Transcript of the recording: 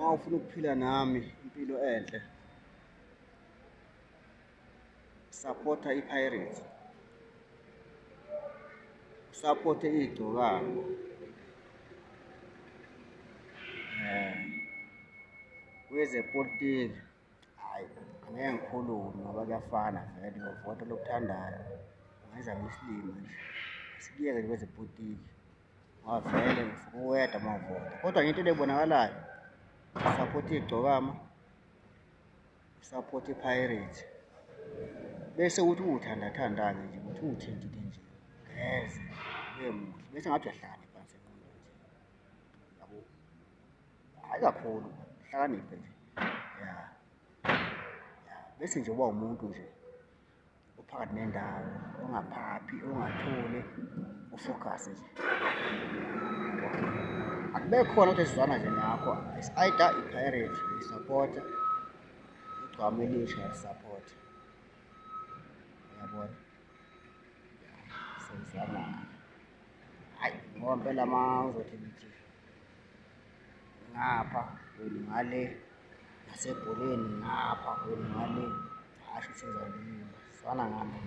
Uma ufuna ukuphila nami impilo enhle, sapotha i-Pirates, usaphothe igcokama. Kwezepolitiki, hhayi, angeke ngikhulume ngoba kuyafana vele, uyovota lokuthandayo, ungenza ngiyisilima nje. Asikuyeke nje kwezepolitiki ngoba vele ngisuke uwedwa uma uvota, kodwa nje into le ebonakalayo, usaphotha igcokama, usaphotha i-Pirates, bese uthi uwuthandathanda-ke nje ukuthi uwuthintile nje, ugeze, ube muhle, bese ngathi uyahlanya phansi engqondweni nje, yabo. Hhayi kakhulu, uhlakaniphe nje, ya, ya, bese nje uba umuntu nje ophakathi nendawo, ongaphaphi, ongatholi, u-focus nje. Akube khona ukuthi esizwana nje nakho, it's either i-Pirates uyisapotha, igcwama elisha uyalisapotha, uyabona? Siyazwana. Hhayi, ngoba impela uma uzothi ngithi ngapha wena ngale, nasebholeni ngapha wena ngale, hhayi shuthi ngizaliwa, zwana ngami.